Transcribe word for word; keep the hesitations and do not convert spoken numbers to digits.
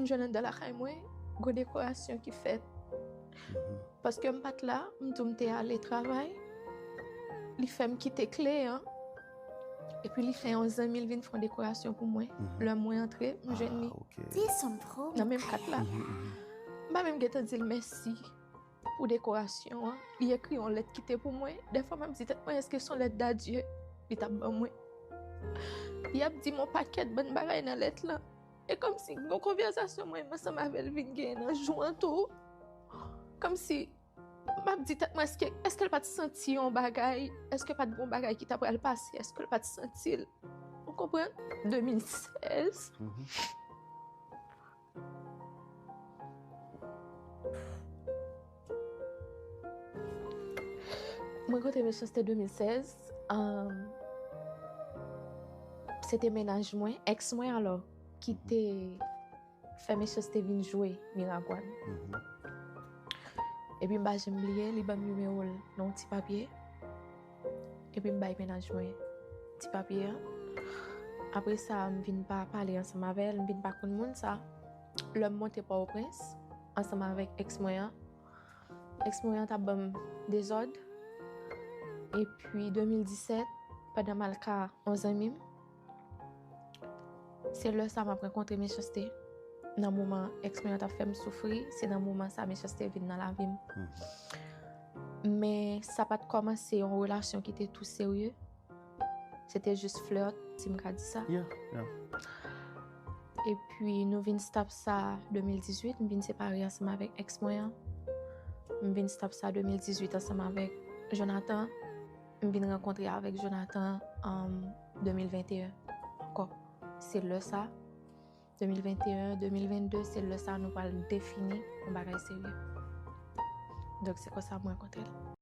M jwenn anndan lakay mwen, gwo dekorasyon ki fèt. Paske m pa t la, m tou m te ale travay. Li fè m kite kle an. Epi li fè yon zanmi l vin fè yon dekorasyon pou mwen. Lè mwen antre, m jwenn li Dis un pro. Nan menm kat la. M pa menm gentan di l mèsi pou dekorasyon an. Li ekri yon lèt kite pou mwen. Dèfwa m ap di tèt mwen, èske se yon lèt dadye li t ap ban mwen? Li ap di m yon pakèt bann bagay nan lèt lan. E kòmsi yon konvèsasyon mwen menm ansanm avè l vin genyen nan jou an tou. Kòmsi m ap di tèt mwen, èske, èske l pa t santi yon bagay? Èske pa t gen yon bagay ki ta pral pase? Èske l pa t santi l? Ou konprann? De mil sèz. Mwen rankontre Mechanste de mil sèz. Se te mennaj mwen, èks mwen alò, ki te fè Mechanste vin jwe Miragwàn. Epi m pa janm bliye, li ban m nimewo l nan yon ti papye. Epi m bay mennaj mwen ti papye an. Apre sa, m vin pa pale ansanm avè l, m vin pa konn moun sa. Lè m monte Pòtoprens ansanm avèk èks mwen an, èks mwen an t ap ban m dezòd. Epi de mil disèt, pandan m al ka yon zanmi m, se lè sa m ap rankontre Mechanste. Nan moman èks mwen an t ap fè m soufri, se nan moman sa Mechanste vin nan lavi m. Men sa pa t kòmanse yon relasyon ki te tou serye. Se te jis flirt, si m ka di sa. Yeah, yeah. Epi nou vin stop sa de mil dizuit, m vin separe ansanm avèk èks mwen an. M vin stop sa de mil dizuit ansanm avèk Jonathan. M vin rankontre avèk Jonathan an de mil venteyen ankò. Se lè sa, de mil venteyen, de mil vennde, se lè sa nou pral defini yon bagay serye. Donk se konsa mwen rankontre l.